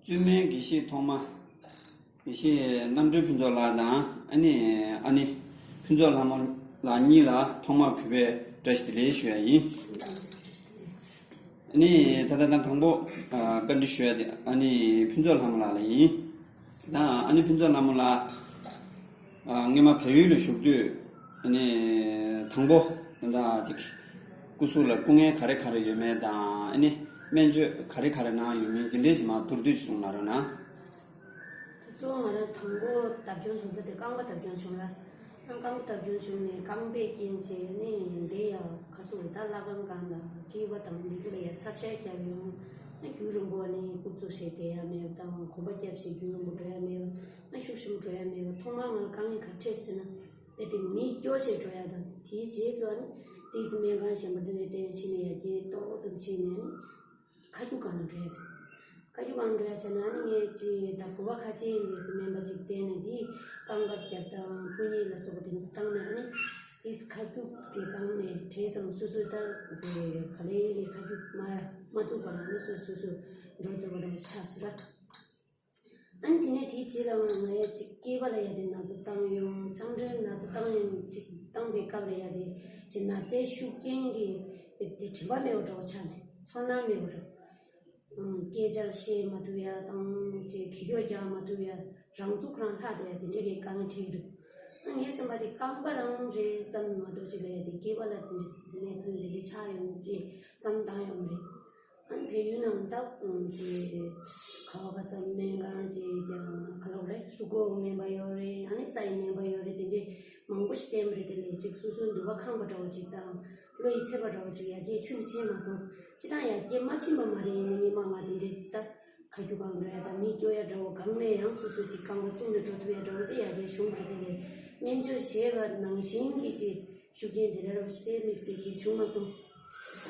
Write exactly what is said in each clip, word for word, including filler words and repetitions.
བཙུན་མའི་དགེ་བཤེས་ཐོག་མ། དགེ་བཤེས་རྣམ་གྲོལ་ཕུན་ཚོགས་ལགས་དང་ཨ་ནི་ཨ་ནེ་ཕུན་ཚོགས་ལྷ་མོ་ལགས་གཉིས་ལ་ཐོག་མར་གུས་པས་བཀྲ་ཤིས་བདེ་ལེགས་ཞུ་ཡ་ཡིན། ཨ་ནི་ད་ལྟ་དང་དང་པོ་ཨ་བཀའ་འདྲི་ཞུ་ཡ་དེ་ཨ་ནི་ཕུན་ཚོགས་ལྷ་མོ་ལགས་ལ་ཡིན། ད་ཨ་ནི་ཕུན་ཚོགས་ལྷ་མོ་ལགས་ཨ་སྔོན་མ་བལ་ཡུལ་ལ་བཞུགས་དུས་ཨ་ནི་དང་པོ་ད་ལྟ་ཅིག་སྐུ་གཟུགས་ལ་སྐུ་ངལ་ག་རེ་ག་རེ་ཡོད་མེད་དང་ཨ་ནི་སྨན་བཅོས་ག་རེ་ག་རེ་གནང་ཡོད་མེད་དེ་འདྲས་ཅིག་མར་མདོར་བསྡུས་ཅིག་གསུང་གནང་རོགས་གནང་། གཙོ་བོ་ང་རང་དང་པོ་བརྡབ་སྐྱོན་བྱུང་ས་དེ་རྐང་པ་བརྡབ་སྐྱོན་བྱུང་ར། རྐང་པ་བརྡབ་སྐྱོན་བྱུང་ནས་རྐང་པའི་རྐྱེན་བྱས་ནས་འདི་ཡ་ཁ་ཚུགས་ད་ལྷ་ཁང་གང་དང་སྐྱེས་པ་དང་འདི་ཚོ་ལ་ཡ་ཚབ་ཤ་རྒྱབ་ཡོང་། ན་རྒྱུན་རིང་པོ་ནས་ཀུ་ཚུགས་བྱས་བསྡད་ཡ་མེད་དང་གོམ་པ་རྒྱབ་བྱས་རྒྱུན་རིང་པོ་འགྲོ་ཡ་མེད། ན་ཤུགས་ཆེན་པོ་འགྲོ་ཡ་མེད། ཐོག་མར་ང་ལ་དཀའ་ངལ་ག་འཕྲད་ཟེར་ན། དཔེ་དེ་མི་སྐྱོ་བྱས་འགྲོ་ཡ་དང་དེའི་རྗེས་སུ་ཨ་ནི་ཏིས་སྨན་ཁང་གཞན་པ་དེ་ནས་བསྟན་ཕྱིན་ནས་ཡ་རྒྱས་ཏོག་ཙམ་ཕྱིན་ནས་ཨ་ནི། ཁ་རྒྱུ་སྒང་ལ་འགྲོ་ཡ་དང་། ཁ་རྒྱུ་སྒང་འགྲོ་ཡ་བྱས་ན་ཨ་ནི་ངས་ཅི་ད་བུ་བ་ཁ་ཆེ་ཡིན་རེད་ཟེར་སྨན་པ་ཅིག་བསྟན་ནས་དེས་རྐང་པ་རྒྱབ་དང་ཕུ་ཉེ་ལ་སོགས་པ་དེ་ཚོ་བཏང་ནས་ཨ་ནི། དེས་ཁ་རྒྱུ་དེ་སྒང་ནས་བྲེལ་ཙམ་སོ་སོའི་ད་ཅི་ག་ལེ་ལེ་ཁ་རྒྱུ་མ་མ་བཙུགས་པ་ལ་ཨ་ནི་སོ་སོ་སོ་འགྲོ་ཐུབ་པ་རང་ཆགས་སོ་ར། ཨ་ནི་དེ་ནས་དེའི་རྗེས་ལ་ང་ཡ་ཅིག་སྐེད་པ་ལ་ཡ་དེ་ན་ཚ་བཏང་ཡོང་། མཚམས་རེར་ན་ཚ་བཏང་ཡོང་ཅིག་བཏང་པའི་སྐབས་ལ་ཡ་དེ་ཅིག་ན་ཚའི་ཤུགས་རྐྱེན་གྱིས་དེ་དྲན་པ་མེད་པ་འདྲ་བོ་ཆགས་ནས་ཚོར་སྣང་མེད་པ་འདྲ། སྐད་ཆ་བཤད་མ་ཐུབ་ཡ་དང་ཅིག་གི་སྐྱོ་རྒྱག་མ་ཐུབ་ཡ་རང་ཚུགས་རང་ལྷག་འགྲོ་ཡ་དེ་འདྲའི་གི་དཀའ་ངལ་འཕྲད་ཀྱི་འདུག་ཨ་ངའི་སེམས་པ་དེ་རྐང་པ་རང་རེད་བསམ་མ་གཏོགས་ཅིག་ལ་ཡ་དེ་སྐེད་པ་ལ་དེ་འདྲའི་གནས་ཚུལ་དེ་འདྲའི་ཆགས་ཡོང་ཅིག་བསམ་བཏང་ཡོང་རེད། ཨ་ནི་བལ་ཡུལ་ནང་ད་ཅིག་ཁ་བ་ག་ས་སྨན་ཁང་ཅིག་ཀྱང་ཁ་ལོག་རེད། ཧྲུ་གོ་སྨན་པ་ཡོད་རེད། ཨ་ནི་རྩ་ཡི་སྨན་པ་ཡོད་རེད། དེ་འདྲས་མང་པོ་ཞིག་བསྟེན་པ་རེད། དེ་ལས་ཅིག་སོ་སོའི་འདུན་པ་ཁེངས་པ་འདྲ་བོ་ཅིག་དང་བློ་ཡིད་ཚིམ་པ་འདྲ་བོ་ཅིག་ཡར་རྒྱས་ཁྱོན་ནས་ཕྱིན་མ་སོང་། ཅི་ལྟར་ཡར་རྒྱས་མ་ཕྱིན་པ་མ་རེད། ཡིན་ནའི་སྔོན་མ་ང་དེ་འདྲས་ཅིག་ད་ཁ་རྒྱུ་གང་འགྲོ་ཡ་དང་མི་སྐྱོ་ཡ་འདྲ་བོ་གང་ནས་ཡང་སོ་སོ་ཅིག་རྐང་པ་བཙུགས་ནས་འགྲོ་ཐུབ་ཡ་འདྲ་བོ་ཅིག་ཡར་རྒྱས་བྱུང་བ་རེད། དེ་ལས་སྨན་བཅོས་བྱས་པ་ནང་བཞིན་གྱི་ཅིག་ཤུགས་རྐྱེན་དེ་འདྲ་རོ་ཞིག་དེ་དམིགས་བསལ་གྱི་བྱུང་མ་སོང་།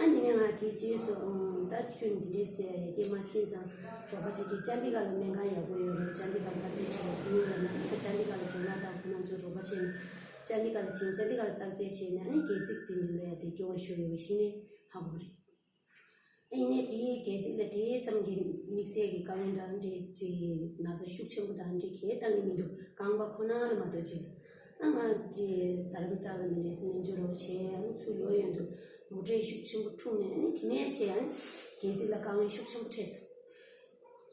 ཨ་ནི་ངས་ང་དེའི་རྗེས་སུ་ཨང་ད་ཁྱོད་འདི་འདྲས་ཟེར་ཡ་སྐད་མ་ཕྱིན་ཙང་རོགས་པ་ཅིག་གིས་ཅན་ཌི་གྷར་ལ་སྨན་ཁང་ཡག་པོ་ཡོད་རེད། ཅན་ཌི་གྷར་བརྟག་དཔྱད་བྱེད་ཡ་ཁུལ་ཡོད་རེད་ན་ཨ་ཅན་ཌི་གྷར་ལ་རྒྱབ་ན་ད་ཁོ་རང་ཚོས་རོགས་པ་བྱས་ནས་ཅན་ཌི་གྷར་ལ་ཕྱིན། ཅན་ཌི་གྷར་ལ་བརྟག་དཔྱད་བྱས་ནས་ཨ་ནི་སྒལ་ཚིགས་དེ་འདྲ་ལ་ཡ་དེ་སྐྱོན་ཤོར་ཡོད་པ་གཞི་ནས་ཧ་གོ་རེད། ཨེ་ནས་དེའི་སྒལ་ཚིགས་ལ་དེའི་ཙམ་གྱི་དམིགས་བསལ་གྱི་དཀའ་ངལ་འདྲ་འདྲི་ཅིག་ན་ཚ་ཤུགས་ཆེན་པོ་དང་འདྲི་གས་བཏང་གི་མི་འདུག་རྐང་པ་ཁོ་ན་ལ་མ་གཏོགས་ཅིག་ཨ་ང་ཅི་རྡ་རམ་ས་ལ་མི་ནས་སྨན་བཅོས་རོགས་བྱས་ཨ་ནི་ཚུར་ལོག་ཡོང་དུས་མུ་འབྲེལ་ཤུགས་ཆེན་པོ་འཁྲུངས་ནས་ཨ་ནི་དེ་ནས་བྱས་ཨ་ནི་སྒལ་ཚིགས་ལ་དཀའ་ངལ་ཤུགས་ཆེན་པོ་འཕྲད་སོང་།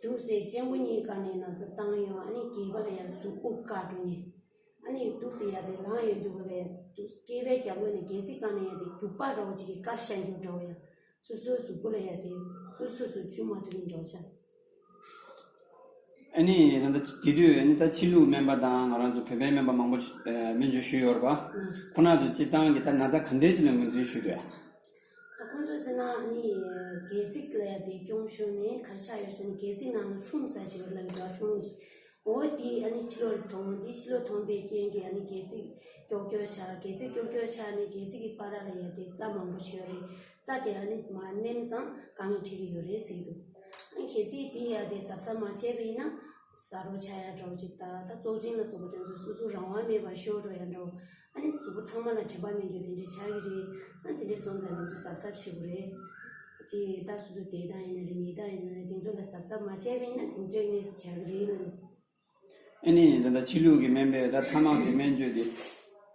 འདུག་སེ་གཅིན་སྐུ་གཉིས་ཀ་ནས་ན་ཚ་བཏང་ཡོང་། ཨ་ནི་སྒལ་པ་ལ་ཡང་གཟུགས་པོ་བཀག་འགྲོ་ནས་ཨ་ནི་འདུག་སེ་ཡ་དེ་ལངས་ཡོང་དུས་བ་ལས་འདུག་སྐེད་པའི་རྒྱབ་ལོགས་ནས་སྒལ་ཚིགས་སྒང་ནས་ཡ་དེ་རྒྱུག་པ་འདྲ་བོ་ཅིག་གིས་དཀར་ཤ་རྒྱུག་འདྲ་བོ་ཡ། སོ་སོའི་གཟུགས་པོ་ལ་ཡ་དེ་སོ་སོ་སོ་བཅུག་མ་ཐུབ་མཁན་འདྲ་བོ་ཆགས། ཨ་ནི་ད་ལྟ་དེ་དུས་ཨ་ནི་ད་ཕྱི་ལུགས་སྨན་པ་དང་ང་རང་ཚོ་བོད་པའི་སྨན་པ་མང་པོ་ཞིག་ཨ་སྨན་བཅོས་ཞུས་ཡོད་རེད་པ། ཁོ་རང་ཚོ་སྤྱིར་བཏང་གི་ད་ན་ཚ་ག་འདྲས་ཅིག་ལ་ངོས་འཛིན་ཞུས་འདུག་ད་ཁོང་ཚོས་ཟེར་ན་ཨ་ནི་སྒལ་ཚིགས་ལ་ཡ་དེ་སྐྱོན་ཤོར་ནས་ག་རེ་ཆགས་ཡོད་ཟེར་ན་སྒལ་ཚིགས་ནང་ལ་ཧྲུམ་ཟེར་ཞིག་ཡོད་ལབ་འདུག་ཧྲུམ་ཞིག་འོ་དེ་ཨ་ནི་ཕྱི་ལོགས་ལ་མཐོང་། དེ་ཕྱི་ལོགས་མཐོང་པའི་རྐྱེན་གྱིས་ཨ་ནི་སྒལ་ཚིགས་ཀྱོག་ཀྱོག་ཆགས། སྒལ་ཚིགས་ཀྱོག་ཀྱོག་ཆགས་ནས་སྒལ་ཚིགས་ཀྱི་བར་ལ་ཡ་དེ་རྩ་མང་པོ་ཞིག་ཡོད་རེད། རྩ་དེ་ཨ་ནི་མར་མནན་ཙང་དཀའ་ངལ་འཕྲད་ཀྱི་ཡོད་རེད་ཟེར་གྱི་འདུག་ཨ་ནི་གལ་སྲིད་དེ་ཡ་དེ་གཟབ་གཟབ་མ་བྱས་པ་ཡིན་ན་ཟ་རོ་ཆགས་ཡ་འདྲ་བོ་ཅིག་དང་ད་བཙོག་གཅིན་ལ་སོགས་པ་དེ་ཚོ་སོ་སོ་རང་དབང་མེད་པར་ཤོར་འགྲོ་ཡ་འདྲ་བོ། ཨ་ནི་གཟུགས་པོ་ཚང་མ་ལ་དྲན་པ་མེད་རྒྱུ་དེ་འདྲ་ཆགས་ཀྱི་རེད། ཨ་དེ་འདྲ་སོང་ཙང་ང་ཚོ་གཟབ་གཟབ་བྱེད་དགོས་རེད། ཅེས་ད་སོ་སོ་བསྡད་སྟངས་ཡིན་ན་རེད། ཉལ་སྟངས་ཡིན་ན་རེད། དེ་ཚོ་ལ་གཟབ་གཟབ་མ་བྱས་པ་ཡིན་ན་དེ་ཚོའི་གནས་སུ་གྱར་གྱི་རེད་ལབ་ནས། ཨ་ནི་ད་ལྟ་ཕྱི་ལུགས་ཀྱི་སྨན་པས་ད་ཐ་མག་གི་སྨན་བཅོས་དེ་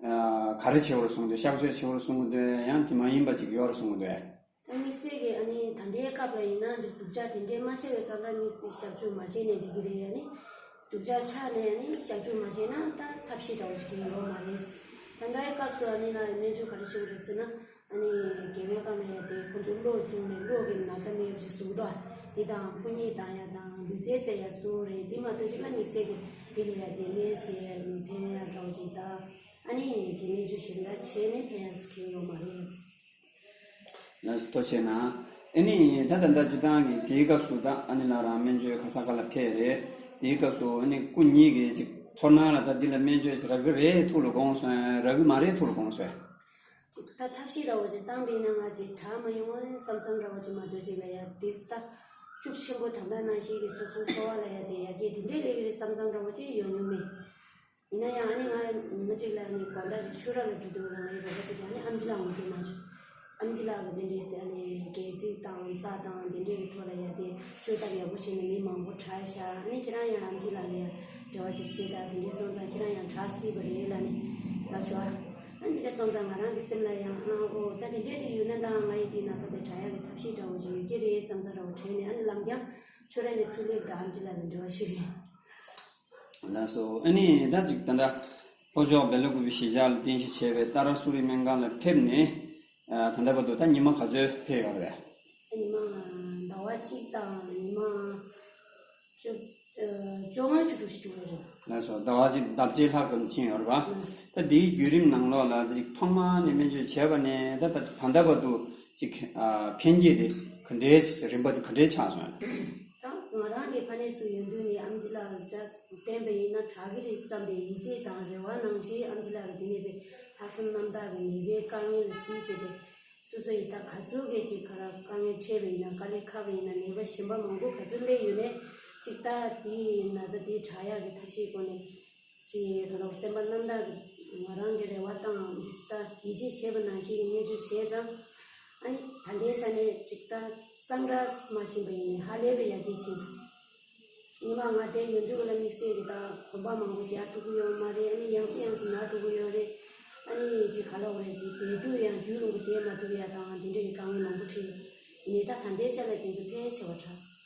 ཨ་ག་རེ་བྱེད་དགོས་རེད་གསུངས་འདུག་གཤག་བཅོས་བྱེད་དགོས་རེད་གསུངས་འདུག་ཡང་དེ་མ་ཡིན་པ་ཅིག་ཡོད་རེད་གསུངས་འདུག་ད་དམིགས་བསལ་གྱི་ཨ་ནི་ད་ལྟའི་སྐབས་ལ་ཡིན་ན་འདི་སྡུག་ཅག་དེ་འདྲས་མ་བྱས་པའི་སྐབས་ལ་དམིགས་བསལ་གཤག་བཅོས་མ་བྱས་ནས་འགྲིག་གི་རེད། ཨ་ནི་སྡུག་ཅག་ཆགས་ནས་ཨ་ནི་གཤག་བཅོས་མ་བྱས་ན་ད་ཐབས་ཤེས་འདྲ་བོ་ཞིག་ཡོད་མ་རེད། ད་ལྟའི་སྐབས་སུ་ཨ་ནི་ན་སྨན་བཅོས་ག་རེ་བྱེད་དགོས་རེད་ཟེར་ན། ཨ་ནི་སྒལ་པའི་སྒང་ལ་ཡ་དེ་ཁོ་ཚོ་གློག་བཙུགས་ནས་གློག་གི་ན་ཚ་མེད་པ་ཞིག་བཟོ་གི་འདུག་དེ་དང་ཕོ་ཉ་བཏང་ཡ་དང་ལུས་རྩལ་རྩེ་ཡ་ཚུར་རེད། དེ་མ་གཏོགས་ཅིག་ལ་དམིགས་བསལ་གྱི་དེ་ལ་ཡ་དེ་སྨན་ཟས་ཡ་ནི་ཕན་ཡ་འདྲ་བོ་ཅིག་དང་། ཨ་ནི་རྗེས་སྨན་བཅོས་ཞིག་ལ་བྱས་ནས་ཕན་ཡ་ཟེར་མཁན་ཡོད་མ་རེད། ལགས་སོ་ཐུགས་རྗེ་ཆེ་གནང་། ཨ་ནི་ད་ད་ལྟ་སྤྱིར་བཏང་གི་དེའི་སྐབས་སུ་ད་ཨ་ནི་ལགས་རང་སྨན་བཅོས་ག་ས་ག་ལ་ཕེབས་རེད། དེའི་སྐབས་སུ་ཨ་ནི་སྐུ་ཉིད་ཀྱི་ཅིག་ཚོར་སྣང་ལ་ད་འདི་ལ་སྨན་བཅོས་ཞིག་རག་གི་རེད་ཐུགས་ལ་དགོངས་སོང་། རག་གི་མ་རེད་ཐུགས་ལ་དགོངས་སོང་། ཅིག་ད་ཐབས་ཤེས་འདྲ་བོ་ཅིག་བཏང་པས་ན་ང་ཅིག་དྲག་མ་ཡོང་བསམ་བསམ་འདྲ་བོ་ཅིག་མ་གཏོགས་ཅིག་ལ་ཡ་དེ་ད་ཤུགས་ཆེན་པོ་ད་ལྟ་ནང་བཞིན་གྱི་སོ་སོའི་འཚོ་བ་ལ་ཡ་དེ་ཡར་རྒྱས་དེ་འདྲས་སླེབས་ཀྱི་རེད་བསམ་བསམ་འདྲ་བོ་ཅིག་ཡོང་མྱོང་མེད། ཡིན་ན་ཡང་ཨ་ནི་ང་ཉི་མ་གཅིག་ལ་ཨ་ནི་དགོང་དག་ཅིག་ཆུ་རགས་ལ་འགྲོ་དུས་ལ་ངའི་རོགས་པ་གཅིག་གིས་ཨ་ནི་ཨེམ་ཆི་ལགས་ངོ་སྤྲོད་གནང་བྱུང་། ཨེམ་ཆི་ལགས་ཀྱིས་འདི་འདྲས་ཟེར། ཨ་ནི་སྒལ་ཚིགས་དང་རྩ་དང་འདི་འདྲས་ཀྱི་ཐོག་ལ་ཡ་དེ་ ལྟ་ཡག་པོ་བྱས་ནས་མི་མང་པོ་དྲག་ཤག་ཨ་ནི་ཁྱེད་རང་ཡང་ཨམ་ཆི་ལགས་ལ་ཡང་འབྲེལ་བ་ཅིག་བྱེད་དང་། དེ་འདྲའི་སོང་ཙང་ཁྱེད་རང་ཡང་དྲག་སྲིད་པ་རེད་ལབ་ནས་ལབ་བྱུང་། ཨ་ནི་དེ་འདྲ་སོང་ཙང་ང་རང་གི་སེམས་ལ་ཡང་ཨ་ཨོ་ད་དེ་འདྲས་ཅིག་ཡོད་ན་ད་ང་ཡི་དེའི་ན་ཚ་དེ་དྲག་ཡག་གི་ཐབས་ཤེས་འདྲ་བོ་ཅིག་ཡོད་ཀྱི་རེད་བསམ་བསམ་འདྲ་བོ་དྲན་ནས། ཨ་ནི་ལམ་རྒྱང་ཁྱོད་རང་ནས་ཚུར་སླེབས་དང་ཨམ་ཆི་ལགས་ལ་འབྲེལ་བ་ཞུས་ཡིན། ལགས་སོ། ཨ་ནི་ད་ཅིག་ད་ལྟ་ལྷོ་ཕྱོགས་བེ་ལ་ཀུ་པེ་གཞིས་ཆགས་ལ་རྟེན་གཞི་བྱས་པའི་ཏཱ་ར་སུ་རི་སྨན་ཁང་ལ་ཕེབས་ནས། ཨ་ད་ལྟ་བར་དུ་ད་ཉི་མ་ག་ཚོད་ཕེབས་ཡོད་རེད། ཉི་མ་ཟླ་བ་གཅིག་དང་ཉི་མ་བཅོ་ཨ་བཅོ་ལྔ་བཅུ་དྲུག་ཞིག་འགྲོ་གི་རེད། ལགས་སོ། ཟླ་བ་གཅིག་ལྡབ་གཅིག་ལྷག་ཙམ་ཕྱིན་ཡོད་རེད་པ། ད་འདིའི་བརྒྱུད་རིམ་ནང་ལོགས་ལ་ད་ཅིག་ཐོག་མ་ནས་སྨན་བཅོས་བྱས་པ་ནས་ད་ད་ད་ལྟ་བར་དུ་ཅིག་ཨ་ཕན་སྐྱེད་དེ་ག་འདྲའི་རིམ་པ་དེ་ག་འདྲའི་ཆགས་སོང་། ད་ང་རང་གི་ཕ་ནས་ཚུར་ཡོང་དུས་ནས་ཨམ་ཆི་ལགས་ལ་བསྟན་པ་ཡིན་ན་དྲག་གི་རེད་བསམ་པའི་ཡིད་ཆེས་དང་རེ་བ་ནང་བཞིན་ཨམ་ཆི་ལགས་ཀྱིས་དེ་ནས་པའི་ལྷག་བསམ་རྣམ་དག་གིས་ནད་པའི་དཀའ་ངལ་ལ་གཟིགས་བྱས་ཏེ། སོ་སོ་ཡི་ད་ག་ཚོད་གས་ཅིག་ག་ར་དཀའ་ངལ་འཕྲད་པ་ཡིན་ན། དཀའ་ལས་ཁག་པ་ཡིན་ན། ནད་པ་གཞན་པ་མང་པོ་ག་ཚོད་སླེབས་ཡོད་ནའི་ཅིག་ད་དེའི་ན་ཚ་དེ་དྲག་ཡག་གི་ཐབས་ཤེས་སྒོ་ནས་ཅིག་ག་ལོག་སེམས་པ་རྣམ་དག་གིས་ང་རང་གི་རེ་བ་དང་ཇི་ལྟར་ཡིད་ཆེས་བྱས་པ་ནང་བཞིན་གྱི་སྨན་བཅོས་བྱས་ཙང་། ཨ་ནི་ད་ལྟའི་ཆ་ནས་ཅིག་ད་སང་ར་མ་ཕྱིན་པ་ཡིན་ནའི་ཧ་ལས་པའི་ཡར་རྒྱས་ཕྱིན་སོང་། ཉི་མ་ང་དེ་ཡོང་དུས་ལ་དམིགས་བསལ་གྱི་ད་གོམ་པ་མང་པོ་རྒྱག་ཐུབ་ཀྱི་ཡོད་མ་རེད། ཨ་ནི་ཡང་སེ་ཡང་སེ་ན་འགྲོ་གི་ཡོད་རེད། ཨ་ནི་ཅིག་ག་ལབ་དགོས་རེད། ཅིག་བསྡད་དུས་ཡང་རྒྱུན་རིང་པོ་བསྡད་མ་ཐུབ་ཡ་དང་དེ་འདྲ་གི་དཀའ་ངལ་མང་པོ་འཕྲད་ཡོད། ཡིན་ནའི་ད་ད་ལྟའི་ཆ་ལ་དེ་ཚོ་ཕལ་ཆེ་བ་དྲག་སོང་།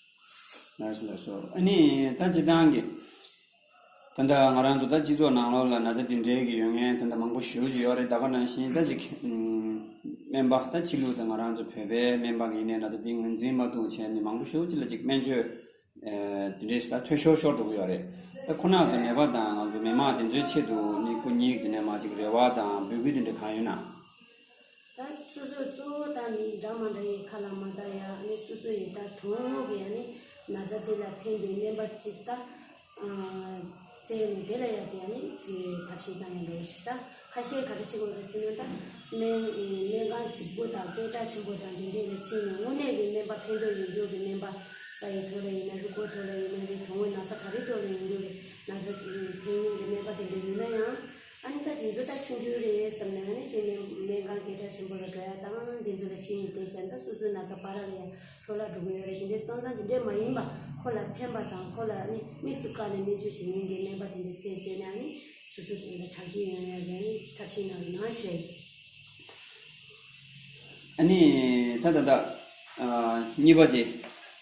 ལགས་སོ། ལགས་སོ། ཨ་ནི་ད་སྤྱིར་བཏང་གི་ད་ལྟ་ང་རང་ཚོ་ད་སྤྱི་ཚོགས་ནང་ལོགས་ལ་ན་ཚ་འདི་འདྲའི་གི་ཡོད་མཁན་ད་ལྟ་མང་པོ་ཞེ་པོ་ཅིག་ཡོད་རེད། ད་ག་ནང་བཞིན་ད་ཅིག་ཨུམ་སྨན་པ་ད་ཕྱི་ལུགས་ད་ང་རང་ཚོ་བོད་པའི་སྨན་པ་གི་ཡིན་ནའི་ན་ཚ་འདི་ངོས་འཛིན་མ་ཐུབ་བྱས་ནས་མང་པོ་ཞེ་པོ་ཅིག་ལ་ཅིག་སྨན་བཅོས་ཨེ་འདི་འདྲའི་ད་འཐུས་ཤོར་ཤོར་འགྲོ་གི་ཡོད་རེད། ད་ཁོ་ན་ཚོ་ནད་པ་དང་ང་ཚོ་མི་མང་དེ་ཚོའི་ཆེད་དུ་ནི་སྐུ་ཉིད་དེ་ནས་མ་ཅིག་རེ་བ་དང་འབོད་སྐུལ་དེ་འདྲ་གང་ཡོད་ན། ད་སོ་སོ་གཙོ་བོ་ད་མི་འདྲ་མ་འདྲ་ཡི་ཁ་ལ་མ་ལྟ་ཡ། ཨ་ནི་སོ་སོ་ཡི་ད་དོན་དངོས་ཀྱི་ཨ་ནི་ན་ཚ་དེ་ལ་ཕན་པའི་སྨན་པ་ཅིག་ད་ཨ་བཙལ་ནས་དེ་ལ་ཡ་དེ་ཨ་ནི་ཅིག་ཐབས་ཤེས་བཏང་ཡ་འགྲོ་ཞིག་ད་ཁ་ཤས་ག་རེ་བྱེད་དགོས་རེད་ཟེར་ན། ད་སྨན་སྨན་ཁང་རྫིག་པོ་དང་སྐད་གྲགས་ཆེན་པོ་དང་དེ་འདྲས་ལ་ཕྱིན་ནས་དངོས་གནས་ཀྱི་སྨན་པ་ཕན་ཐོགས་ཡོད་རྒྱུ་གི་སྨན་པ། རྩ་ཡི་ཐོག་ལ་ཡིན་ན་རུས་ཁོག་ཐོག་ལ་ཡིན་ན་རེད། དོན་དངོས་ན་ཚ་ག་རེ་ཐོག་ལ་ཡིན་རྒྱུ་རེད། ན་ཚ་ཕན་ཡོན་གྱི་སྨན་པ་དེ་འདྲ་ཡོད་ན་ཡང་། ཨ་ནི་ད་དེ་ཚོ་ད་ཆུང་ཆུང་རེད་བསམ་ནས། ཨ་ནི་ཅིག་སྨན་སྨན་ཁང་སྐད་གྲགས་ཆེན་པོ་ལ་འགྲོ་ཡ་དང་དེ་ཚོ་ལ་ཕྱིན་ནས་བསྡད་བཞག་ན་ད་སོ་སོའི་ན་ཚ་ཕར་ར་ལ་ཡ་འཕྲོ་བརླག་འགྲོ་གི་ཡོད་རེད། དེ་འདྲའི་སོང་ཙང་དེ་འདྲས་མ་ཡིན་པ་ཁོ་ལ་ཕན་པ་དང་ཁོ་ལ་ཨ་ནི་དམིགས་སུ་བཀར་ནས་སྨན་བཅོས་བྱེད་མཁན་གྱི་སྨན་པ་དེ་འདྲས་བཙལ་བྱས་ནས་ཨ་ནི་སོ་སོ་དེ་འདྲ་དྲག་སྐྱེད་ཡོང་ཡ་གི་ཨ་ནི་ཐབས་ཤེས་གནང་རོགས་གནང་ཞུ་ཡ་ཡིན། ཨ་ནི་ད་ད་ད་ཨ་གཉིས་པ་དེ་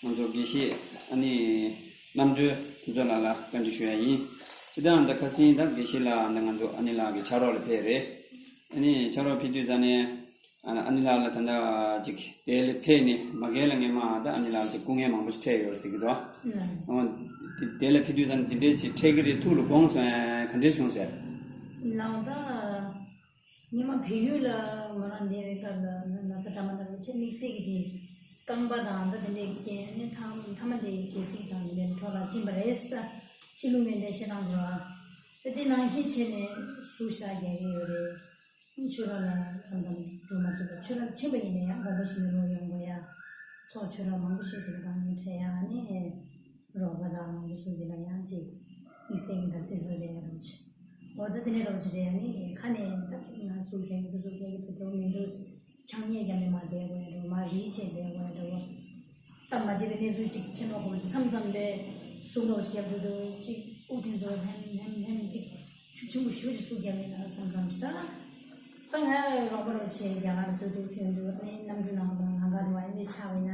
ང་ཚོ་དགེ་བཤེས་ཨ་ནི་རྣམ་གྲོལ་ཕུན་ཚོགས་ལགས་ལ་བཀའ་འདྲི་ཞུ་ཡ་ཡིན། སྤྱིར་བཏང་ད་ཁ་སང་ད་དགེ་བཤེས་ལགས་ད་ང་ཚོ་ཨ་ནི་ལགས་ཀྱི་ཕྱག་རོགས་ལ་ཕེབས་རེད། ཨ་ནི་ཕྱག་རོགས་ཕེབས་དུས་ཙ་ནས་ཨ་ཨ་ནི་ལགས་ལ་ད་ད་ཅིག་དེ་ལ་ཕེབས་ནས་མ་གལ་ལ་ངས་མ་ད་ཨ་ནི་ལགས་ལ་ཅིག་སྐུ་ངལ་མང་པོ་ཞིག་འཕྲད་ཡོད་ཟེར་གྱི་འདུག་ཨ་དེ་དེ་ལ་ཕེབས་དུས་ཙ་ནས་དེ་འདྲས་ཅིག་འཕྲད་ཀྱི་རེད། ཐུགས་ལ་དགོངས་སོང་ཡ་ག་འདྲས་བྱུང་ཟེར། ལགས་ད། སྔོན་མ་བལ་ཡུལ་ལ་ང་རང་བསྡད་པའི་སྐབས་ལ་ན་ཚ་འདྲ་མ་འདྲ་བོ་ཆེ་དམིགས་བསལ་གྱི་དེ་རྐང་པ་དང་ད་དེ་འདྲའི་རྐྱེན་ནི་མཐའ་མཐའ་མ་དེ་སྒལ་ཚིགས་དང་དེ་འདྲ་འཕྲོ་བརླག་ཕྱིན་པ་རེད་ཟེར། ཕྱི་ལུགས་ངན་པའི་བཤད་སྟངས་བྱས་པ། ད་དེ་ནང་བཞིན་བྱས་ནས་ཟུག་གཞག་རྒྱག་གི་ཡོད་རེད། ཆོས་ར་ལ་མཚམས་མཚམས་འགྲོ་མ་ཐུབ་པ། ཆོས་ར་ཕྱིན་པ་ཡིན་ན་ཡང་དགོངས་པ་བཞེས་ནས་ལོག་ཡོང་དགོས་ཡ། ཚོགས་ཆོས་ར་མང་པོ་ཞིག་ཅིག་ལ་དཀའ་ངལ་འཕྲད་ཡ་ནི། རོགས་པ་དང་མང་པོ་ཞིག་ཅིག་ལ་ཡང་ཅིག་དམིགས་བསལ་གྱི་བརྡབ་གསིག་བཟོ་བསྡད་ཡ་རོགས་ཆེ། འོ་ད་དེ་ནས་རོགས་ཆེ་རེད། ཡ་ནི་ཁ་ནས་ད་ཅིག་ང་སུ་རྒྱག་གི་འདུག་སུ་རྒྱག་གི་འདུག་དེ་བོ་མི་འདུག་ཁྱང་ཉལ་རྒྱབ་ནས་མ་བསྡད་དགོས་ཡ་འདྲ་བོ། མ་རིལ་བྱས་བསྡད་དགོས་ཡ་འདྲ་བོ། སྟབས་མ་བདེ་བའི་གནས་ཚུལ་ཅིག་ཕྱིན་པ་ཁོ་མཚམས་མཚམས་ལས་ཟུག་རོགས་རྒྱབ་འདུག་འདུག་ཅིག་དབུགས་དེ་ཚོ་ལྷེམ་ལྷེམ་ལྷེམ་ཅིག་ཤུགས་ཆེན་པོ་ཞེ་པོ་ཅིག་ཟུག་རྒྱབ་ཡིན་ན་བསམ་བསམ་ཅིག་ད། ད་ང་རོགས་པ་རོགས་ཆེ་རྒྱ་གར་ཚོ་འདུག་སེ་འདུག་ཨ་ནི་གནམ་གྲུ་ནང་དང་ལམ་ཁ་དུ་བ་ཨ་ནི་ཆགས་པ་ཡིན་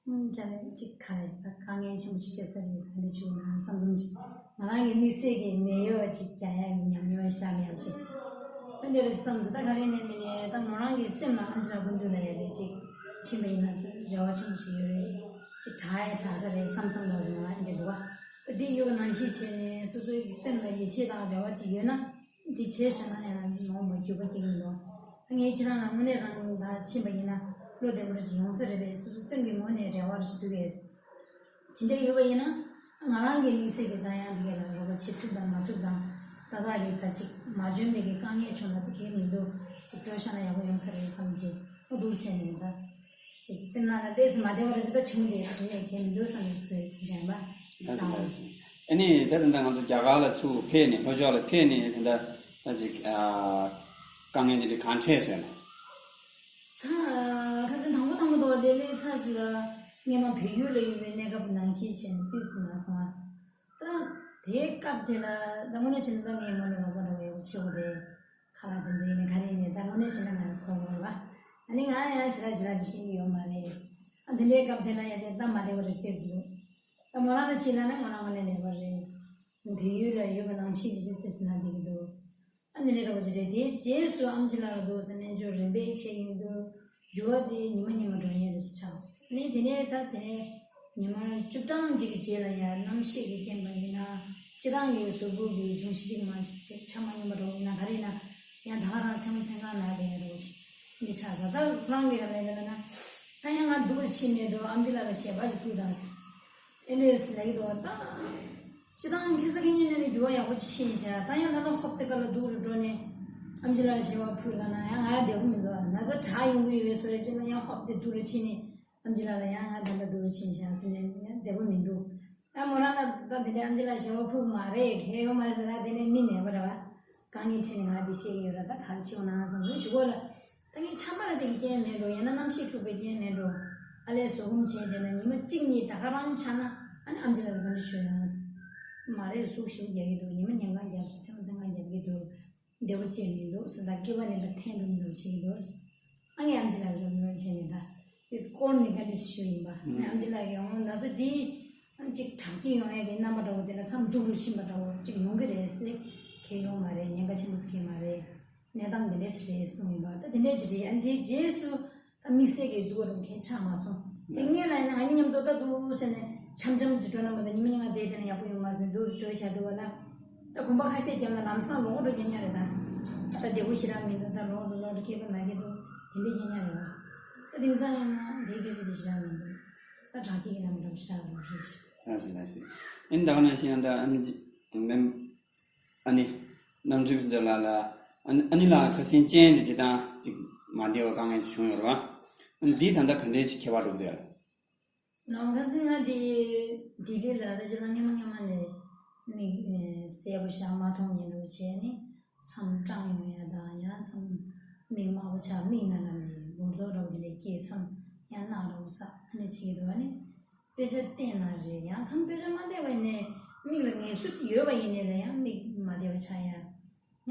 ན། ཅ་ནེ་གཅིག་ག་རེ་ད་དཀའ་ངལ་ཆེན་པོ་ཞིག་སྐྱེ་ས་རེད། ད་འདི་ཆུ་ན་བསམ་བསམ་ཞིག་ང་རང་གི་དམིགས་བསལ་གྱི་ནད་གཡོག་ཅིག་རྒྱག་ཡ་གི་ཉམས་མྱོང་ཞིག་ལ་མེད་པ་ཅིག་ད་འདི་རེད་བསམ་སོང་། ད་ག་རེ་ནས་མི་ནས་ད་མོ་རང་གི་སེམས་ལ་ཨམ་ཅི་ལགས་སྐུ་མདུན་ལ་ཡ་རེད་ཅིག་ཕྱིན་པ་ཡིན་ན་ད་རེ་བ་ཆེན་པོ་ཞིག་ཡོད་རེད། ཅིག་དྲག་ཡ་དྲག་ས་རེད་བསམ་བསམ་ལ་རེ་མོ་རང་ཨེ་འདྲ་འདུག་བ། ད་འདི་ཡོད་པ་ནང་བཞིན་བྱས་ནས་སོ་སོའི་གི་སེམས་ལ་ཡིད་ཆེས་དང་རེ་བ་ཅིག་ཡོད་ན། འདི་བྱས་བཞག་ན་ཡང་ནོར་མ་རྒྱུག་པ་སྐྱེ་གི་མི་འདུག་ད་ངས་ཁྱེད་རང་ལ་དངོས་གནས་རང་ལ་ཕྱིན་པ་ཡིན་ན་བློ་བདེ་པོ་ར་ཅིག་ཡོང་ས་རེད་པས། སོ་སོ་སེམས་ཀྱི་ངོས་ནས་རེ་བ་ར་ཞིག་འདུག་གས། དེ་འདྲ་ཡོད་པ་ཡིན་ན་ང་རང་གི་དམིགས་བསལ་གྱི་ད་ཡང་ཕ་གི་ལ་རོགས་པ་བྱེད་ཐུབ་དང་མ་ཐུབ་དང་། ད་ལྟ་གི་ད་ཅིག་མ་འཇོན་པའི་གི་དཀའ་ངལ་བྱུང་ན་ད་གས་མི་འདུག་ཅིག་སྤྲོད་བཞག་ན་ཡག་པོ་ཡོང་ས་རེད་བསམ་གྱི་འོ་འདུག་བྱས་ནས་ད། ཅིག་སེམས་ནང་ལ་ཏོག་ཙམ་མ་བདེ་བ་རེ་ཅིག་ད་བྱུང་སྟེ་དེ་ནས་གལ་མི་འདུག་བསམ་ནས་ཚོད་གཞན་པ་ལགས་སོ། ལགས་སོ། ཨ་ནི་ད་ད་ལྟ་ང་ཚོ་རྒྱ་གར་ལ་ཚུར་ཕེབས་ནས་ལྷོ་ཕྱོགས་ལ་ཕེབས་ནས་ད་ལྟ་ད་ཅིག་ཨ་དཀའ་ངལ་འདི་འདྲ་གང་འཕྲད་སོང་ན། ད་ཁ་སང་དང་པོ་དང་པོ་དོ་ལྡི་ལི་ཚར་ཟིན་ལ་ སྔས་མ་བལ་ཡུལ་ལ་ཡོད་པའི་གནས་སྐབས་ནང་བཞིན་བྱས་ནས་ཏོག་ཙམ་ན་སོང་ང་། ད་དེའི་སྐབས་དེ་ལ་ད་དངོས་གནས་བྱས་ན་ད་ངའི་ངོ་ནས་རོགས་པ་འདྲ་བོ་ཡག་པོ་ཆེ་བོ་རེད། ཁ་ལག་དེ་ཚོ་ཡིན་ནའི་ག་རེ་ཡིན་ནའི་ད་དངོས་གནས་བྱས་ན་ང་སོང་བ་རེད་པ། ཨ་ནི་ང་ཡང་ཞེ་དྲག་ཞེ་དྲག་ཅིག་ཤེས་ཀྱི་ཡོད་མ་རེད། ཨ་དེ་འདྲའི་སྐབས་དེ་ལ་ཡང་དེ་སྟབས་མ་བདེ་བ་རེ་སྐྱེས་ཟིན་འདུག་ད་མོ་རང་ལ་ཕྱིན་ན་ནི་མོ་རང་དངོས་གནས་ལེགས་པ་རེད། བལ་ཡུལ་ལ་ཡོད་པ་ནང་བཞིན་ཞིག་ཏོག་ཙམ་ན་བསྡད་ཀྱི་འདུག་ཨ་ནི་ལས་རོགས་ཅིག་རེད། དེའི་རྗེས་སུ་ཨམ་ཆི་ལགས་ལ་འདུག་ཟེར་སྨན་བཅོས་རིམ་པས་བྱས་ཡིན་དུས་འགྱུར་བ་དེ་ཉི་མ་ཉི་མ་འགྲོ་ཉེན་རེ་ཞིག་ཆགས་སོང་། ཨ་ནི་དེ་ནས་ད་དེ་ནས་ཉི་མ་བཅུ་གྲངས་ཅིག་གི་རྗེས་ལ་ཡང་རྣམ་ཤེས་ཀྱིས་རྐྱེན་པ་ཡིན་ན་སྤྱིར་བཏང་གི་གཟུགས་པོ་གི་འབྱུང་བཞི་གཅིག་མ་ཅིག་ཆ་མ་སྙོམས་པ་འདྲ་བོ་ཡིན་ན་ག་རེ་ཡིན་ན་ཡང་ད་ག་རང་མཚན་མོ་མཚན་གང་ན་བསྡད་ཡ་འདྲ་བོ་ཞིག་འདི་ཆགས་སོང་། ད་ཁོ་རང་གིས་ག་རེ་ལབ་ན་ད་ཡང་ང་སྡུག་རུ་ཕྱིན་མེད་འགྲོ། ཨམ་ཆི་ལགས་ལ་ཞལ་པར་ཅིག་ཕུལ་དང་། ཨེ་ལེས་ལེགས་འདུག་ད། སྤྱིར་བཏང་ཁ་སང་ཁ་ཉིན་ནས་ནི་འགྱུར་བ་ཡག་པོ་ཕྱིན་ཤག་ད་ཡང་ད་ལྟ་ཧོབ་སྟེ་ཁ་ལ་སྡུག་རུ་འགྲོ་ནས་ཨམ་ཆི་ལགས་ལ་ཞེ་པོ་ཕུལ་ལ་ན་ཡང་ང་ཡང་བདེ་པོ་མི་འདུག་ན་ཚ་དྲག་ཡོང་གི་ཡོད་པའི་བཟོ་རེ་བྱས་ན་ཡང་ཧོབ་སྟེ་སྡུག་རུ་ཕྱིན་ནས་ཨམ་ཆི་ལགས་ལ་ཡང་ང་ད་ལྟ་སྡུག་རུ་ཕྱིན་ཤག་ཟེར་ནས་ཡང་བདེ་པོ་མི་འདུག་ད་མོ་རང་ལ་ད་དེ་འདྲའི་ཨམ་ཆི་ལགས་ཞེ་པོ་ཕུལ་གི་མ་རེད། གལ་ཡོད་མ་རེད་ཟེར་ན་དེ་ནས་མི་ནད་པ་རེད་བ། དཀའ་ངལ་འཕྲད་ནས་ང་འདི་བཤད་ཀྱི་ཡོད་ར། ད་ག་རེ་བྱེད་དགོས་ན་བསམ་ཚུལ་ཞུ་གོ་ལ། ད་ངས་ཆམ་པ་ར་ཅིག་གི་རྐྱེན་མེད་འགྲོ། ཡང་ན་གནམ་གཤིས་འཁྲུག་པའི་རྐྱེན་མེད་འགྲོ། ཨ་ལས་གཟུགས་ཁམས་བྱས་བསྡད་ན་ཉི་མ་གཅིག་གཉིས་ད་ག་རང་ཆགས་ན་ཨ་ནི་ཨམ་ཆི་ལགས་ལ་ག་འདྲ་ཞུས་ན། མ་རེད། གཟུགས་ཞེ་པོ་རྒྱག་གི་འདུག་ཉི་མ་ཉལ་ཁང་རྒྱབ་སུ་མཚན་མོ་མཚན་གང་རྒྱབ་ཀྱི་འདུག་བདེ་པོ་བྱས་མི་འདུག་ཟེར། ད་སྐྱེ་བ་ནས་པ་འཐེན་འགྲོ་ཉེན་རོ་བྱེད་ཀྱི་འདུག་ཨ་ངས་ཨམ་ཆི་ལགས་ལ་རོགས་མི་བྱས་ནས་ད་དེ་སྐོར་ནས་ག་འདྲ་ཞུ་ཡིན་པ། ཨ་ནི་ཨམ་ཆི་ལགས་ཀྱིས་འོང་ན་ཚ་འདི། ཨ་ཅིག་དྲག་སྐྱེད་ཡོང་ཡ་གི་རྣམ་པ་འདྲ་བོ་དེ་ལ་མཚམས་སྡུག་རུ་ཕྱིན་པ་འདྲ་བོ་ཅིག་ཡོང་གི་རེད་ཟེར། གལ་ཡོང་མ་རེད། ཉེན་ཁ་ཆེན་པོ་ཟེར་གི་མ་རེད། གནས་སྟངས་འདི་འདྲས་ཅིག་རེད་གསུངས་ཡིན་པ། ད་དེ་འདྲས་ཅིག་རེད། ཨ་དེའི་རྗེས་སུ་ད་དམིགས་བསལ་གྱི་སྡུག་རུ་གང་ཆགས་མ་སོང་། དེ་སྔོན་ལ་ཡིན་ན་ང་གཉིས་མཉམ་དུ་ད་འདུག་ཟེར་ནས་འཆམ་འཆམ་ཅིག་འགྲོ་ན་མ་གཏོགས་ཉི་མ་ཉིན་ང་བསྡད་བསྡད་ན་ཡག་པོ་ཡོང་མ་ཟེར་འདུག་ཟེར་འགྲོ་བཞག་འདུག་བ་ལ། ད་གོམ་པ་ཁ་ཤས་བརྒྱབ་ན་ལམ་སང་ལོག་འགྲོ་ཉན་ཉན་རེད་ད། ད་བདེ་པོ་ཞེ་དྲག་མི་འདུག་ད་ལོག་འགྲོ་ལོག་འགྲོ་སྐྱེས་པ་མ་སྐྱེས་འདུག་དེ་འདྲས་ཉན་ཉན་རེད་བ། ད་དེང་སང་ཡིན་ན་དེའི་སྐད་ཆ་དེ་ཞེ་དྲག་མི་འདུག་ད་དྲག་སྐྱེད་ཀྱི་ལམ་འགྲོ་ཤག་འགྲོ་རེད་ཤག་ལགས་སོ་ལགས་སོ། ཨ་ནི་ད་ག་ནང་བཞིན་ཡང་ད་ཨ་ནི་ཅི་མེམ་ཨ་ནི་རྣམ་འདྲེན་ཕུན་ཚོགས་ལགས་ལ་ཨ་ནི་ཨ་ནི་ལགས་ཁ་སང་མཆན་དེ་ཅི་དང་ཅིག་མ་བདེ་བ་དཀའ་ངལ་ཅིག་བྱུང་ཡོད་རེད་བ། ཨ་ནི་འདིས་ད་ལྟ་ག་འདྲས་ཅིག་ཁྱད་པར་འགྲོ་གི་འདུག་ཡ། ནང་ཁ་སང་ང་དེ་ལྡི་ལི་ལ་ད་ཅི་ལ་སྔ་མ་སྔ་མ་ནས་མིག་གསལ་པོ་ཞིག་མ་མཐོང་ཉིན་རུ་བྱས་ནས་མཚམས་སྐྲངས་ཡོང་ཡ་དང་ཡང་མཚམས་མིག་དམར་པོ་ཆགས་མིག་ནང་ལ་ནས་འུར་རྡོ་འདྲ་བོ་དེ་འདྲས་སྐྱེས་མཚམས་ཡང་རྣག་འདྲ་བོ་བསགས་ཨ་ནི་བྱེད་ཀྱི་འདུག་ཨ་ནི། དཔེ་ཆ་བལྟས་ན་རེད། ཡང་མཚམས་དཔེ་ཆ་མ་བལྟས་པ་ཡིན་ནའི་མིག་ལ་ངལ་གསོ་དེ་ཡོད་པ་ཡིན་ནའི་ལ་ཡང་མིག་མ་བདེ་བ་ཆགས་ཡ།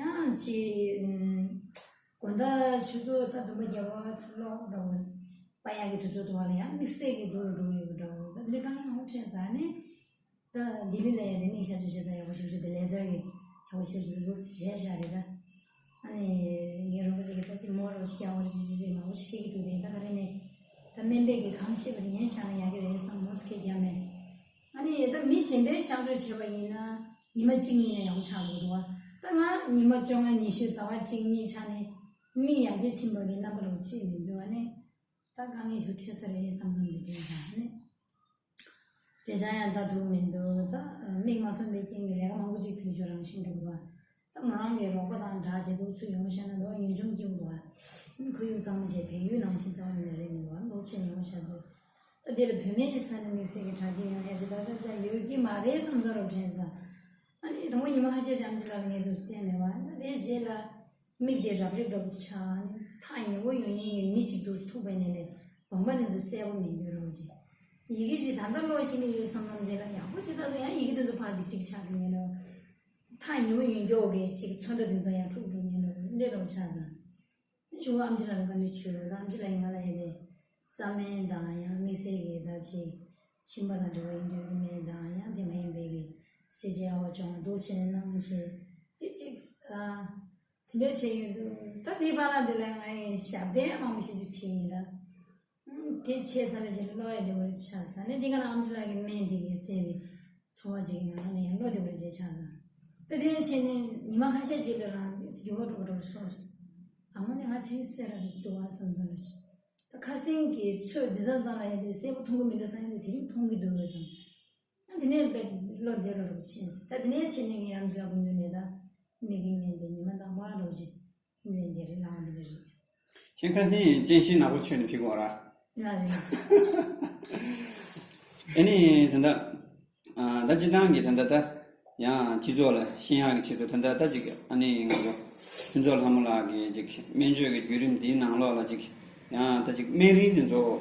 ཡང་ཅི། དགོང་དག་ཆུ་ཚོད་ད་བདུན་པ་བརྒྱད་པ་ཚེ་ལོག་འགྲོ་བ་ཡག་གི་དུས་ཚོད་དུ་བ་ལ་ཡང་དམིགས་བསལ་གྱི་སྡུག་རུ་འགྲོ་ཡོད་པ་འདྲ་བོ་ད་འདི་གང་ཡང་འཕྲད་ས་ནས། ད་ལྡི་ལི་ལ་ཡང་ནི་མིག་ཤ་ཆུ་བྱེད་ས་ཡག་པོ་ཞིག་ཞིག་ད་ལེ་ཟར་གྱི་ཡག་པོ་ཞིག་ཞིག་བཟོ་བྱས་བཞག་རེད་ད། ཨ་ནི་ངའི་རོགས་པ་ཅིག་གིས་ད་ལྟད་མོ་རོགས་ཤིག་ཡག་པོ་རེད་ཅི་ཅི་ཅི་མང་པོ་ཤེས་ཀྱི་འདུག་རེད། ད་ག་རེ་ནས་ད་སྨན་པས་ཀྱིས་གང་བཤད་པར་ཉན་བཞག་ན་ཡག་གི་རེད་བསམ་མོ་སྐད་རྒྱབ་མེད། ཨ་ནི་ད་མི་གཞན་པའི་གཤག་བཅོས་བྱས་པ་ཡིན་ན་ཉི་མ་གཅིག་གཉིས་ནས་ཡག་པོ་ཆགས་འགྲོ་འདུག་བ། ད་ང་ཉི་མ་བཅོ་ལྔ་ཉི་ཤུ་ཟླ་བ་གཅིག་གཉིས་ཆགས་ནས་མིག་ཡར་རྒྱས་ཕྱིན་པ་གི་རྣམ་པ་རོགས་ཅིག་མི་འདུག་ཨ་ནི་ད་དཀའ་ངལ་ཞིག་འཕྲད་ས་རེད་བསམ་བསམ་འདི་དྲན་བཞག་ཨ་ནི། དཔེ་ཆ་ཡང་ལྟ་ཐུབ་མི་འདུག་ད་མིག་མ་མཐོང་པའི་རྐྱེན་གྱིས་ལས་ཀ་མང་པོ་ཅིག་དུས་ཚོད་རང་བཞིན་འགྲུབ་འདུག་ད་མོ་རང་གི་རོགས་པ་དང་འདྲ་བྱས་འདུག་ཚུར་ཡོང་བཤད་ན་འདུག་ཉོན་ཆུང་སྐྱིད་པོ་འདུག་ཁོར་ཡུག་གཙང་མ་བྱས་བལ་ཡུལ་ནང་བཞིན་རྩ་བ་ཉིད་ནས་རེད་མི་འདུག་འདུག་ཆེ་ཉོན་བཤད་འདུག་ད་དེ་ལ་བུད་མེད་ཀྱི་ས་ནས་དམིགས་བསལ་གྱི་དྲག་སྐྱེད་ཡོང་ཡ་ཅི་ད་ལྟ་ཅག་ཡོད་ཀྱི་མ་རེད་བསམ་ས་རོ་དྲན་ས། ཨ་ནི་དང་པོ་ཉི་མ་ཁ་ཤས་ཅམ་ཅི་ལ་ངས་འདུག་བསྟན་མེད་བ། ད་དེའི་རྗེས་ལ་མིག་དེ་རབ་རིབ་འགྲོ་ཆགས་ཨ་ནི་ཐག་ཉེ་བོ་ཡོང་ཉེན་གྱི་མི་གཅིག་འདུག་ཐུག་པའི་ནས་ལས་གདོང་པ་ནས་ཚུར་གསལ་པོ་མི་འགྱུར་རོ་ཅི། ཡི་གེ་ཞིག་ད་ལྟ་ཀློག་ཤེས་ནི་ཡོད་བསམ་བསམ་རྗེས་ལ་ཡག་པོ་ཅི་ལྟ་དུ་ཡང་ཡི་གེ་དེ་ཚོ་ཕར་ཅིག་ཅིག་ཆགས་ཀྱི་ཡིན་རོ། ཐག་ཉེ་བོ་ཡོང་མགྱོགས་ཀྱི་ཅིག་ཚོན་ཁྲ་དེ་ཚོ་ཡང་འཁྲུག་འགྲོ་ཉེན་རོ་འདྲེ་རོ་ཆགས་ས། དེ་ཆུ་བོ་ཨམ་ཆི་ལ་ལ་བཀའ་འདྲི་ཞུས་རོ། ད་ཨམ་ཆི་ལ་ཡིན་ང་ལ་ཡིན་ནས་རྩ་སྨན་དང་ཡང་དམིགས་བསལ་གྱི་ད་ཅིག་མཆིན་པ་དང་འབྲེལ་བ་ཡོད་མཁན་གྱི་སྨན་དང་ཡང་དེ་མ་ཡིན་པའི་གི་ཟས་བཅད་ཨ་བ་སྦྱོང་བ་འདུག་བྱས་ནས་གནང་བྱས་དེ་ཅིག་ཨ། དེ་འདྲ་བྱས་ཡོད་འདུག་ད་དེའི་བར་ན་དེ་ལ་ང་ཡི་ཞབས་བརྟན་མང་པོ་ཞིག་ཅིག་བྱས་ཡིན་ལ། ཨུམ། དེ་བྱས་ཚར་བའི་རྗེས་ལ་བློ་ཡང་བདེ་བོ་རེ་ཆགས་ས་ནས་དེ་ག་ན་ཨམ་ཆི་ལགས་ཀྱི་སྨན་དེ་གིས་བསད་པའི་ཚོར་བ་ཅིག་ཡིན་ན་ང་ལ་ཡང་བློ་བདེ་བོ་རེ་ཅིག་ཆགས་ས། ད་དེ་བྱས་ནས་ཉི་མ་ཁ་ཤས་ཅིག་ལ་རང་འགྱུར་བ་འགྲོ་བ་འགྲོ་བ་སོང་། ཨ་མ་ནི་ང་དེ་བསད་ར་རེ་ཅིག་འདུག་བ་བསམ་བསམ་རེ་ཞིག་ད་ཁ་སེང་གི་ཚོད་འདི་ཙམ་ཙམ་ལ་ཡང་དེ་གསལ་པོ་མཐོང་གི་མི་འདུག་ས་ཡང་དེ་དེ་རིང་མཐོང་གི་འདུག་རེད་བསམ། དེ་ནས་དཔེ་བློ་བདེ་རུ་རུ་ཕྱིན། ད་དེ་ནས་ཕྱིན་ནས་ངའི་ཨམ་ཆི་ལགས་སྐུ་མདུན་ནས་ད་མིག་གི་སྨན་དེ་ཉི་མ་རྟག་པར་རོ་ཞིག་སྨན་དེ་རེད་ལའང་དེ་འདྲ་རེད། ཁྱེད་ཁ་སེང་སྤྱན་ཤེལ་ནག་པོ་མཆོད་ནས་ཕེབས་དགོས་ར། ལ་རེད། ཨ་ནི་ད་ལྟ་ཨ་ད་སྤྱི་བཏང་གི་ད་ལྟ་ད་ཡང་སྤྱི་ཚོགས་ལ་ཤེས་ཡག་གི་ཆེད་དུ་ད་ལྟ་ད་ཅིག་ཨ་ནི་ང་ཚོ་ཕུན་ཚོགས་ལྷ་མོ་ལགས་ཀྱི་ཅིག་སྨན་བཅོས་ཀྱི་བརྒྱུད་རིམ་འདིའི་ནང་ལོགས་ལ་ཅིག་ཡང་ད་ཅིག་སྨན་རིན་དེ་ཚོ་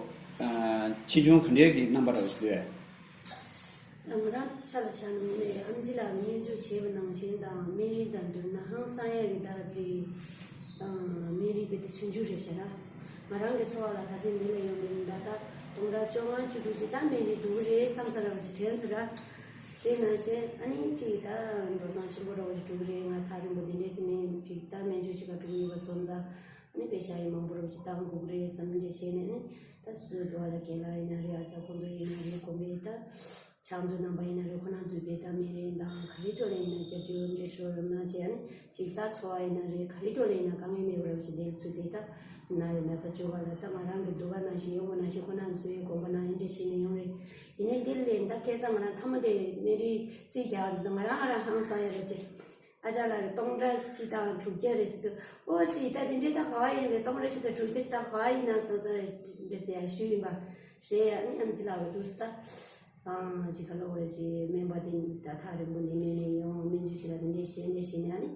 ཆེ་ཆུང་ག་འདྲའི་གི་རྣམ་པ་ར་བ་ཞིག་ཡོད། ད་ང་རང་ཆ་ལ་ཆ་ནས་ཨམ་ཆི་ལགས་སྨན་བཅོས་བྱས་པ་ནང་བཞིན་དང་སྨན་རིན་དང་བསྡུར་ན་ཧང་སང་ཡ་གི་ད་ཅིག་སྨན་རིན་དཔེ་ད་ཆུང་ཆུང་རེད་ཤག་ར། ང་རང་གི་ཚོར་བ་ལ་ད་ཚེ་འདི་ལ་ཡོང་གི་ཡིན་ད། ད་སྟོང་ཕྲག་བཅོ་ལྔ་བཅུ་དྲུག་ཅིག་ད་སྨན་རིན་འགྲོ་གི་རེད་བསམ་ས་ར་བ་ཅིག་དྲན་སོང་ར། དེ་ནང་བཞིན་ཨ་ནི་ཅིག་ད་འགྲོ་སོང་ཆེན་པོ་ར་བ་ཅིག་འགྲོ་གི་རེད། ང་ཐག་རིང་པོ་འདི་འདྲས་སེ་སྨན་ཅིག་ད་སྨན་བཅོས་ཅིག་ག་འགྲོ་གི་ཡོད་པ་སོང་ཙང་ཨ་ནི་པེ་ཤ་ཡི་མང་པོ་ར་བ་ཅིག་བཏང་དགོས་ཀྱི་རེད་བསམ་འདྲས་བྱས་ནས་ཨ་ནི། ད་སུའི་འགྲོ་བ་ལ་རྒན་ལགས་ཡིན་ན་རེད། ཨ་ཅག་ཁོང་ཚོ་ཡིན་ན་རེད། དགོན་པའི་ད་ཕྱག་མཛོད་རྣམ་པ་ཡིན་ན་རེད། ཁོ་རང་ཚོའི་བེ་ད་སྨན་རིན་དང་ག་རེ་ཐོག་ལ་ཡིན་ན་རྒྱབ་སྐྱོར་འདྲེ་ཤོར་རམ་ན་བྱས་ཨ་ནི་ཅིག་ད་འཚོ་བ་ཡིན་ན་རེད། ག་རེ་ཐོག་ལ་ཡིན་ན་དཀའ་ངལ་མེད་པ་རེད་བ་ཞིག་དེར་ཚུད་དེ་ད་ན་ཡོད་ན་ཚ་བཅོས་པ་ལ་ད་ང་རང་གི་འདུག་པ་ནང་བཞིན་ཡོང་བ་ནང་བཞིན་ཁོ་རང་ཚོའི་དགོངས་པ་ནང་ཨེ་འདྲ་བྱས་ནས་ཡོང་རེད། ཡིན་ནའི་འདིར་ལན་ད་ཁ་སང་ང་རང་མཐའ་མ་དེ་སྨན་རིན་རྩིས་རྒྱག་འདུག་ང་རང་ང་རང་ཧང་སང་ཡ་རེད་ཅེ། ཨ་ཅག་ལགས་ཀྱིས་སྟོང་ཕྲག་བཞི་དང་དྲུག་བརྒྱ་རེད་ཟེར་དུས། ཨོ་ཙི་ད་དེ་འདྲའི་ད་ག་བ་ཡིན་རེད། སྟོང་ཕྲག་བཞི་དང་དྲུག་བརྒྱ་ཅིག་ད་ག་བ་ཡིན་ན་བསམ་བསམ་རེད་ཟེར་ཡ་ཞུས་ཡིན་པ་རེད། ཨ་ནི་ཨམ་ཆི་ལགས་ཀྱིས་འདུག་སེ་ད་ཨང་ཅིག་ག་ལོག་རེད་ཅེ། སྨན་པ་དེ་ད་ཐག་རིང་པོ་ནས་སྨན་ནས་ཡོང་སྨན་བཅོས་ཞིག་ལ་དེ་འདྲའི་བྱས་འདྲ་བྱས་ནས་ཨ་ནི་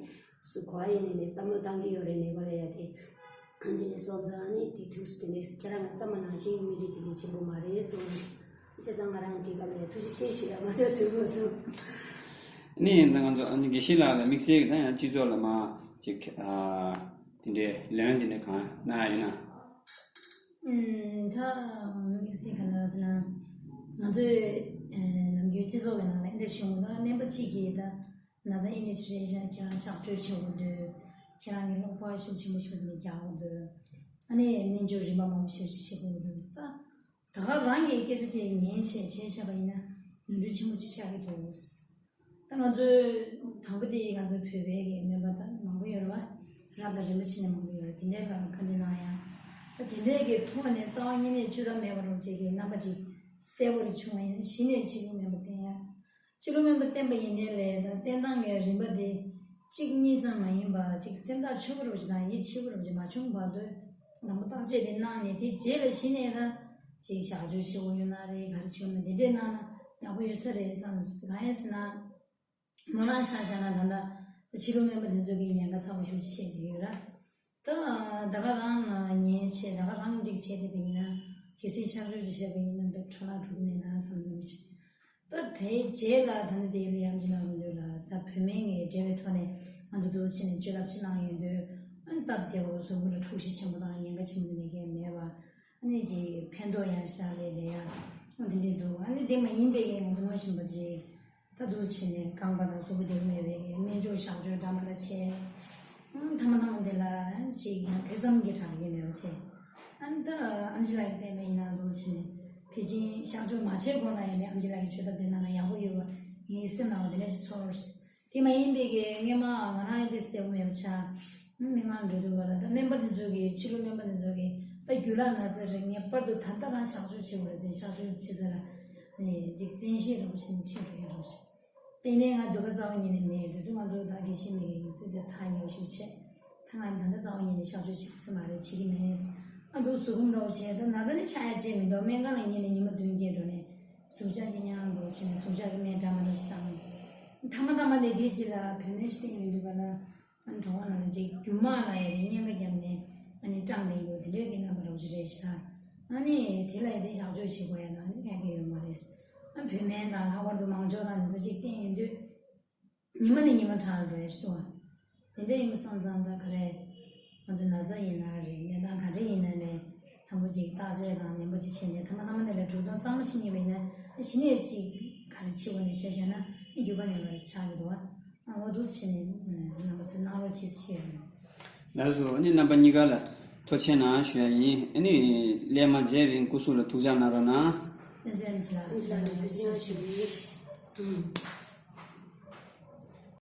སུ་ག་བ་ཡིན་ནས་ནས་བསམ་བློ་བཏང་གི་ཡོད་རེད། ནས་པ་ལ་ཡ་དེ། འདི་ནས་སོང་ཙང་ནི་དེ་དུས་དེ་འདྲས་ཁྱེད་རང་ང་བསམ་པ་ནང་བཞིན་སྨན་རིན་དེ་འདྲས་ཆེན་པོ་མ་རེད་སོང་། བྱས་ཙང་ང་རང་དེ་ག་ལ་ཐུགས་རྗེ་ཆེ་ཞུ་ཡ་མ་གཏོགས་ཞུ་མ་སོང་། ནི་ད་ང་ཚོ་ཨ་ནི་དགེ་བཤེས་ལགས་ལ་དམིགས་བསལ་གྱི་ད་ཡང་སྤྱི་ཚོགས་ལ་མ་ཅིག་ཨ་དེ་འདྲའི་ལན་དེ་འདྲ་གང་གནང་ཡ་ཡོད་ན། ཨུམ། ད་དམིགས་བསལ་ག་ལ་ཟེར་ན་ང་ཚོའི་ཨ་ནམ་རྒྱུན་སྤྱི་ཚོགས་ཀྱི་ནང་ལ་ཨེ་འདྲ་བྱུང་ད་སྨན་པ་གཅིག་གིས་ད། ན་ཚ་ཨེ་འདྲ་ཅིག་རེད་ཤག་ཁྱེད་རང་གཤག་བཅོས་བྱེད་དགོས་འདུག་ཁྱེད་རང་གི་གློ་ཁོག་ཤུགས་ཆེན་པོ་ཞིག་ནས་རྒྱག་དགོས་འདུག་ཨ་ནི་སྨན་བཅོས་རིམ་པ་མང་པོ་ཞིག་བྱེད་དགོས་འདུག་ད་ག་རང་གི་སྐད་ཆ་དེ་ཉན་བྱས་བྱས་བྱས་པ་ཡིན་ན་ནོར་འཁྲུལ་ཆེན་པོ་ཅིག་ཆགས་ཀྱི་འདུག་ད་ང་ཚོའི་དང་པོ་དེ་ང་ཚོ་བོད་པའི་གི་སྨན་པ་དང་མང་པོ་ཡོད་རེད་བ། རབ་དང་རིམ་པ་ཕྱིན་ནས་མང་པོ་ཡོད་རེད། དེ་འདྲའི་ལ་བཀའ་འདྲི་གནང་ཡ། ད་དེ་འདྲའི་གི་ཐོག་ནས་རྩ་བ་ཉིད་ནས་བཅོས་ཐབས་མེད་པ་རོགས་བྱེད་ཀྱི་རྣམ་པ་ཅིག་གསལ་པོ་རེ་བྱུང་བ་ཡིན་ན་གཞི་ནས་ཕྱི་ལུགས་སྨན་པ་བསྟེན་ཡ། སྤྱི་ལོ་སྨན་པ་བསྟེན་པ་ཡིན་ནའི་ལས་ད་བསྟེན་སྟངས་ཀྱི་རིམ་པ་དེ་གཅིག་གཉིས་ཙམ་མ་ཡིན་པར་གཅིག་སེམས་ཐག་ཆོད་པོ་རུ་ཞིག་དང་ཡིད་ཆེས་པོ་རུ་ཞིག་མ་བྱུང་བར་དུ་དང་པོ་བརྟག་དཔྱད་དེ་གནང་ནས་དེ་རྗེས་ལ་གཞི་ནས་ད་གཅིག་གཤག་བཅོས་བྱེད་དགོས་ཡོད་ན་རེད། ག་རེ་བྱེད་དགོས་ན་དེ་འདྲས་གནང་ན་ཡག་པོ་ཡོད་ས་རེད་བསམ། གང་ཡིན་ཟེར་ན་མོ་རང་ཆ་བཞག་ན་ད་ལྟ་ཕྱི་ལོགས་སྨན་པ་དེ་ཚོ་གི་ཉེན་ཁ་ཚ་པོ་ཞེ་པོ་ཅིག་བྱས་བསྡད་ཡོད་ར། ད་ད་ག་རང་ཉེན་ཆེ་ད་ག་རང་འགྲིག་བྱས་བསྡད་པ་ཡིན་ན་གལ་སྲིད་གཤག་བཅོས་ཅིག་བྱས་པ་ཡིན་ན་འབད་འཕྲོ་བརླག་འགྲོ་གི་མེད་ན་བསམ་བསམ་ཅིག་ད་དེའི་རྗེས་ལ་ད་ནི་དེའི་ལ་ཡམ་ཅི་ལ་རུང་འདོད་ལ་ད་བོད་སྨན་ངས་འབྲེལ་བའི་ཐོག་ནས་ང་ཚོ་འདུག་སེ་བྱས་ནས་བཅོས་ཐབས་ཅིག་གནང་ཡོང་དུས་ཨ་ནི་སྟབས་བདེ་བོ་གཟུགས་པོ་ལ་འཁྲུག་གཞི་ཆེན་པོ་དང་ཉེན་ཁ་ཆེན་པོ་འདི་འདྲ་གས་མེད་པ། ཨ་ནི་ཅིག་ཕན་ཐོགས་ཡང་ཞེ་དྲག་ལས་ལས་ཡ་ཨ་འདི་འདྲས་འདུག་ཨ་ནི་དེ་མ་ཡིན་པའི་གི་ང་ཚོ་ངོ་ཤེས་པ་ཅིག་ད་འདུག་སེ་བྱས་ནས་རྐང་པ་དང་གཟུགས་པོ་བདེ་པོ་མེད་པའི་གི་སྨན་བཅོས་གཤག་བཅོས་འདྲ་མ་འདྲ་བྱས། ཨང་། མཐའ་མ་མཐའ་མ་དེ་ལ་ཅིག་ཡང་དེ་ཙམ་གྱི་དྲག་གི་མེད་པ་བྱས། ཨ་ནི་ད་ཨམ་ཆི་ལགས་ཀྱིས་བསྟན་པ་ཡིན་ན་འདུག་ཕྱིན་ཕལ་ཆེར་གཤག་བཅོས་མ་བྱས་གོང་ལ་ཡིན་ནའི་ཨམ་ཆི་ལགས་ཀྱིས་བཅོས་ཐབས་དེ་གནང་ན་ཡག་པོ་ཡོད་པ་ངའི་སེམས་ནང་དེ་འདྲ་ཞིག་ཚོར། དེ་མ་ཡིན་པའི་གི་སྔས་མ་ང་རང་ཡང་དེ་བདེ་པོ་མེད་པ་ཆགས། མི་མང་འགྲོ་དུས་བ་ལ་ད་སྨན་པ་དེ་ཚོ་གིས་ཕྱི་ལོགས་སྨན་པ་དེ་ཚོ་གིས་ད་རྒྱུ་ལག་ན་ཚ་རེད། ངེས་པར་དུ་ད་ལྟ་རང་གཤག་བཅོས་བྱེད་དགོས་རེད་ཟེར་གཤག་བཅོས་བྱེད་ས་ལ་ཅིག་བཙན་ཤེད་རིང་པོ་བྱས་ནས་ཁྲིད་འགྲོ་ཡ་རོགས་ཞེས། དེ་ནས་ང་སྡུག་པ་རྩ་བ་ཉིད་ནས་མེད། དེ་དུས་ང་ཚོ་ད་དགེ་བཤེས་མི་གི་ཡིན་ཟེར་ཏེ་ཐག་ཉེ་བ་ཞིག་བྱས། ད་ང་ད་ལྟ་རྩ་བ་ཉིད་ནས་གཤག་བཅོས་བྱེད་དགོས་ས་མ་རེད། བྱེད་ཀྱི་མེད། ཨ་འདུག་གཟུགས་ཕུང་འདྲ་བོ་བྱས་ད་ན་ཚ་ནི་ཆགས་ཡ་ཅིག་མི་འདུག་སྨན་ཁང་ལ་ཉལ་ནས་ཉི་མ་བདུན་བརྒྱད་འགྲོ་ནས་ཟུག་གཅོག་གི་མཉམ་དུ་བྱས་ནས་ཟུག་གཅོག་གི་སྨན་འདྲ་མ་འདྲ་ཞིག་བཏང་། མཐའ་མ་མཐའ་མ་ནས་དེ་རྗེས་ལ་བོད་སྨན་ཞིག་བསྟེན་ཡོང་དུས་བ་ལ་ཨ་གྲོང་པ་ནང་ལ་ཅིག་རྒྱུ་མ་ལ་ཡ་ནི་གཉན་ཁ་བརྒྱབ་ནས་ཨ་ནི་སྐྲངས་བསྡད་འདུག་དེ་འདྲའི་གི་རྣམ་པ་འདྲ་བོ་ཞིག་རེད་ཤག་ཨ་ནི་དེ་ལ་ཡ་དེ་གཤག་བཅོས་བྱེད་དགོས་ཡ་ད་ནི་ག་གེ་ཡོད་མ་རེད། ཨ་བོད་སྨན་དང་ལྷག་པར་དུ་མང་ཚོགས་དང་འདི་ཚོ་གཅིག་བསྟེན་ཡོང་དུས་ཉི་མ་ནས་ཉི་མ་དྲག་རེད་ཤག་དེ་འདྲ་ཡིན་པ་སོང་ཙང་ད་ག་རེ་ང་ཚོ་ན་ཚ་ཡིན་ན་རེད། གནས་སྟངས་ག་འདྲ་ཡིན་ན་ནས་དང་པོ་ཅིག་བརྟག་དཔྱད་དང་ནན་པོ་ཅིག་བྱས་ནས་མཐའ་མ་མཐའ་མ་ནས་ལ་གྲུབ་དོན་གཙང་མ་བྱེད་ཉེས་པ་ཡིན་ན་གཞི་ནས་ཅིག་ག་རེ་ཕྱི་པོ་ནས་བྱས་བཞག་ན་རྒྱུ་ག་མེད་པ་རེད་ཆགས་ཀྱི་འདུག་ཨ་འོ་འདུག་སེ་བྱས་ནས་རྣམ་པ་ཚོས་གནང་རོགས་བྱེད་ཟེར་ཞུ་ཡ་ཡིན། ལགས་སོ། ཨ་ནི་རྣམ་པ་གཉིས་ཀ་ལ་ཐུགས་རྗེ་ཆེ་གནང་ཞུ་ཡ་ཡིན། ཨ་ནི་སླད་མ་མཇལ་རིང་སྐུ་གཟུགས་ལ་ཐུགས་ཅག་གནང་རོགས་གནང་། ཨ་ནི་ལགས་ཐུགས་རྗེ་གནང་ཞུ་གི་ཡིན།